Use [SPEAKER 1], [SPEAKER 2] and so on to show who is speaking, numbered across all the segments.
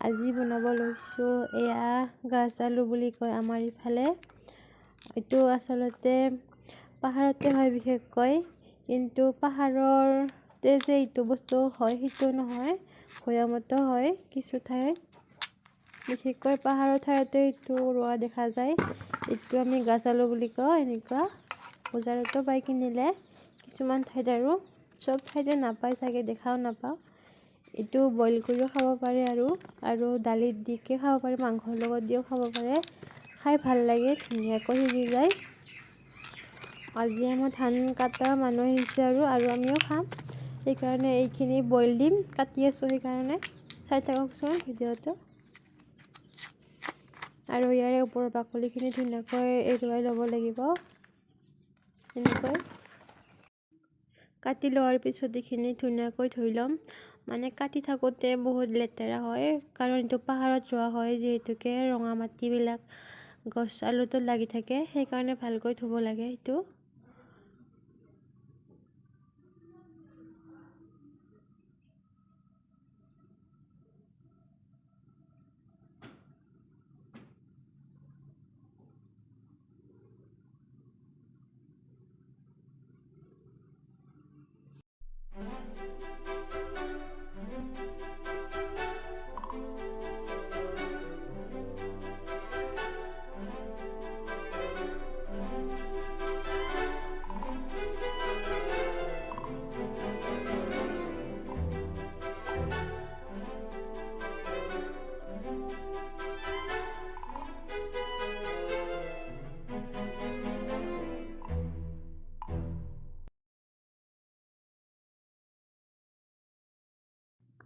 [SPEAKER 1] আজি বনাব লৈছোঁ এয়া গাজ আলু বুলি কয় আমাৰ ইফালে। এইটো আচলতে পাহাৰতে হয় বিশেষকৈ, কিন্তু পাহাৰতে যে এইটো বস্তু হয় সেইটো নহয়, ভৈয়ামতো হয় কিছু ঠাইত। বিশেষকৈ পাহাৰৰ ঠাইতে এইটো ৰোৱা দেখা যায়। এইটো আমি গাজ আলু বুলি কওঁ। এনেকুৱা বজাৰতো পাই কিনিলে কিছুমান ঠাইত, আৰু চব ঠাইতে নাপায় চাগে, দেখাও নাপাওঁ। এইটো বইল কৰিও খাব পাৰে আৰু আৰু দালিত দিকে খাব পাৰে, মাংসৰ লগত দিও খাব পাৰে। খাই ভাল লাগে, ধুনীয়াকৈ সিজি যায়। আজি আমাৰ ধান কটা মানুহ আহিছে আৰু আৰু আমিও খাম, সেইকাৰণে এইখিনি বইল দিম, কাটি আছোঁ। সেইকাৰণে চাই থাককচোন ভিডিঅ'টো। আৰু ইয়াৰে ওপৰৰ বাকলিখিনি ধুনীয়াকৈ এৰুৱাই ল'ব লাগিব। এনেকৈ কাটি লোৱাৰ পিছত এইখিনি ধুনীয়াকৈ ধুই ল'ম। মানে কাটি থাকোঁতে বহুত লেতেৰা হয়, কাৰণ এইটো পাহাৰত ৰোৱা হয় যিহেতুকে ৰঙা মাটিবিলাক গছ আলুটোত লাগি থাকে, সেইকাৰণে ভালকৈ ধুব লাগে সেইটো।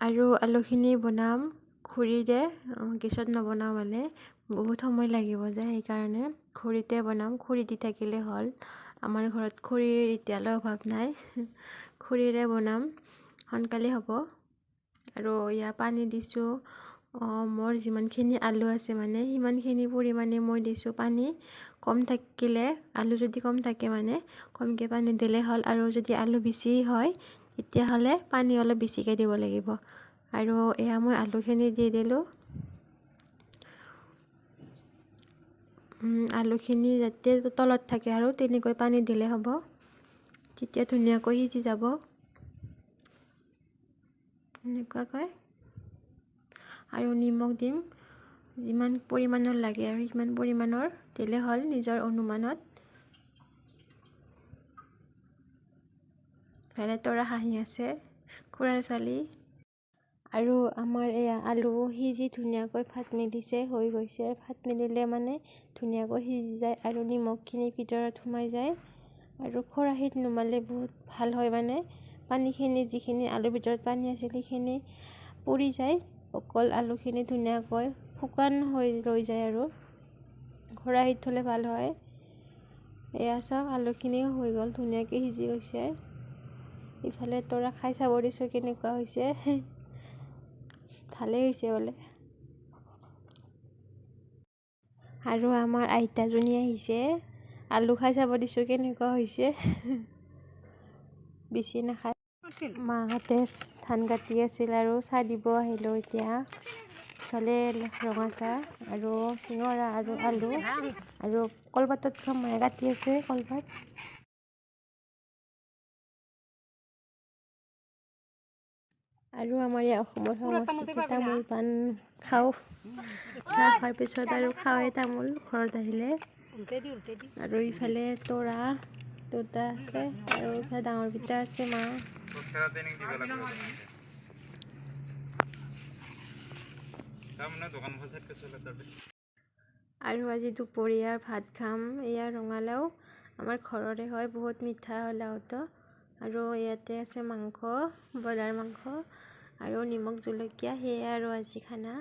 [SPEAKER 1] আৰু আলুখিনি বনাম খৰিৰে, গেছত নবনাওঁ, মানে বহুত সময় লাগিব যে, সেইকাৰণে খৰিতে বনাম। খৰি দি থাকিলে হ'ল, আমাৰ ঘৰত খৰিৰ এতিয়ালৈ অভাৱ নাই। খৰিৰে বনাম, সোনকালে হ'ব। আৰু এয়া পানী দিছোঁ। মোৰ যিমানখিনি আলু আছে মানে সিমানখিনি পৰিমাণে মই দিছোঁ পানী। কম থাকিলে, আলু যদি কম থাকে মানে কমকৈ পানী দিলে হ'ল, আৰু যদি আলু বেছি হয় তেতিয়াহ'লে পানী অলপ বেছিকৈ দিব লাগিব। আৰু এয়া মই আলুখিনি দি দিলোঁ। আলুখিনি যাতে তলত থাকে আৰু তেনেকৈ পানী দিলে হ'ব, তেতিয়া ধুনীয়াকৈ সিজি যাব এনেকুৱাকৈ। আৰু নিমখ দিম যিমান পৰিমাণৰ লাগে, আৰু সিমান পৰিমাণৰ দিলে হ'ল নিজৰ অনুমানত। ইফালে তৰা হাঁহি আছে, খুৰাৰ ছোৱালী। আৰু আমাৰ এয়া আলু সিজি ধুনীয়াকৈ ফাট মেলিছে, হৈ গৈছে। ফাট মেলিলে মানে ধুনীয়াকৈ সিজি যায় আৰু নিমখখিনি ভিতৰত সোমাই যায়। আৰু খৰাহীত নুমালে বহুত ভাল হয়, মানে পানীখিনি যিখিনি আলুৰ ভিতৰত পানী আছিল সেইখিনি পুৰি যায়, অকল আলুখিনি ধুনীয়াকৈ শুকান হৈ ৰৈ যায়। আৰু খৰাহীত থ'লে ভাল হয়। এয়া চাওক, আলুখিনিও হৈ গ'ল, ধুনীয়াকৈ সিজি গৈছে। ইফালে তৰা খাই চাব দিছোঁ কেনেকুৱা হৈছে। ভালেই হৈছে বোলে। আৰু আমাৰ আইতাজনী আহিছে, আলু খাই চাব দিছোঁ কেনেকুৱা হৈছে। বেছি নাখায়। মাহঁতে ধান কাটি আছিল আৰু চাহ দিব আহিলোঁ এতিয়া। ইফালে ৰঙা চাহ আৰু চিঙৰা আৰু আলু আৰু কলপাতত খাম, মায়ে কাটি আছে কলপাত। আৰু আমাৰ ইয়াৰ অসমৰ সংস্কৃতি তামোল পাণ খাওঁ, চাহ খোৱাৰ পিছত আৰু খাওঁৱে তামোল ঘৰত আহিলে। আৰু ইফালে তৰা দুটা আছে, আৰু ইফালে ডাঙৰ পিতা আছে মা। আৰু আজি দুপৰীয়াৰ ভাত খাম। এয়া ৰঙালাও আমাৰ ঘৰৰে হয়, বহুত মিঠা হয় লাওটো। আৰু ইয়াতে আছে মাংস, ব্ৰইলাৰ মাংস আৰু নিমখ জলকীয়া। সেয়াই আৰু আজি খানা।